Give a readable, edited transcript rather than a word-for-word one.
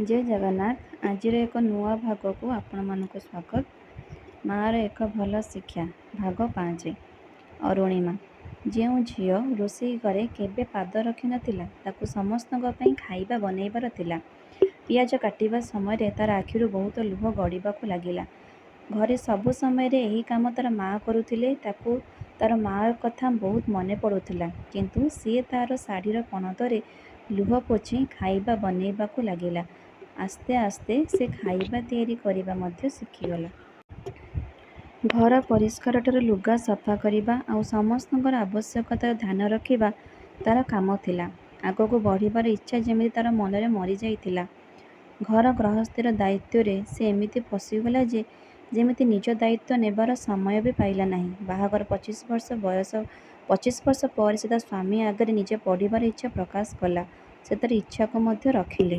ଜୟ ଜଗନ୍ନାଥ। ଆଜିର ଏକ ନୂଆ ଭାଗକୁ ଆପଣମାନଙ୍କୁ ସ୍ୱାଗତ। ମାଆର ଏକ ଭଲ ଶିକ୍ଷା, ଭାଗ 5। ଅରୁଣିମା। ଯେଉଁ ଝିଅ ରୋଷେଇ ଘରେ କେବେ ପାଦ ରଖିନଥିଲା, ତାକୁ ସମସ୍ତଙ୍କ ପାଇଁ ଖାଇବା ବନେଇବାର ଥିଲା। ପିଆଜ କାଟିବା ସମୟରେ ତାର ଆଖିରୁ ବହୁତ ଲୁହ ଗଡ଼ିବାକୁ ଲାଗିଲା। ଘରେ ସବୁ ସମୟରେ ଏହି କାମ ତାର ମାଆ କରୁଥିଲେ। ତାକୁ ତାର ମାଆ କଥା ବହୁତ ମନେ ପଡ଼ୁଥିଲା, କିନ୍ତୁ ସିଏ ତାର ଶାଢ଼ିର ପଣତରେ ଲୁହ ପୋଛି ଖାଇବା ବନେଇବାକୁ ଲାଗିଲା। ଆସ୍ତେ ଆସ୍ତେ ସେ ଖାଇବା ତିଆରି କରିବା ମଧ୍ୟ ଶିଖିଗଲା। ଘର ପରିଷ୍କାରଠାରୁ ଲୁଗା ସଫା କରିବା ଆଉ ସମସ୍ତଙ୍କର ଆବଶ୍ୟକତାର ଧ୍ୟାନ ରଖିବା ତାର କାମ ଥିଲା। ଆଗକୁ ବଢ଼ିବାର ଇଚ୍ଛା ଯେମିତି ତାର ମନରେ ମରିଯାଇଥିଲା। ଘର ଗୃହସ୍ଥିର ଦାୟିତ୍ୱରେ ସେ ଏମିତି ଫସିଗଲା ଯେ ଯେମିତି ନିଜ ଦାୟିତ୍ୱ ନେବାର ସମୟ ବି ପାଇଲା ନାହିଁ। ବାହାଘର 25 ବର୍ଷ ବୟସ 25 ବର୍ଷ ପରେ ସେ ତା ସ୍ୱାମୀ ଆଗରେ ନିଜେ ପଢ଼ିବାର ଇଚ୍ଛା ପ୍ରକାଶ କଲା। ସେ ତାର ଇଚ୍ଛାକୁ ମଧ୍ୟ ରଖିଲେ।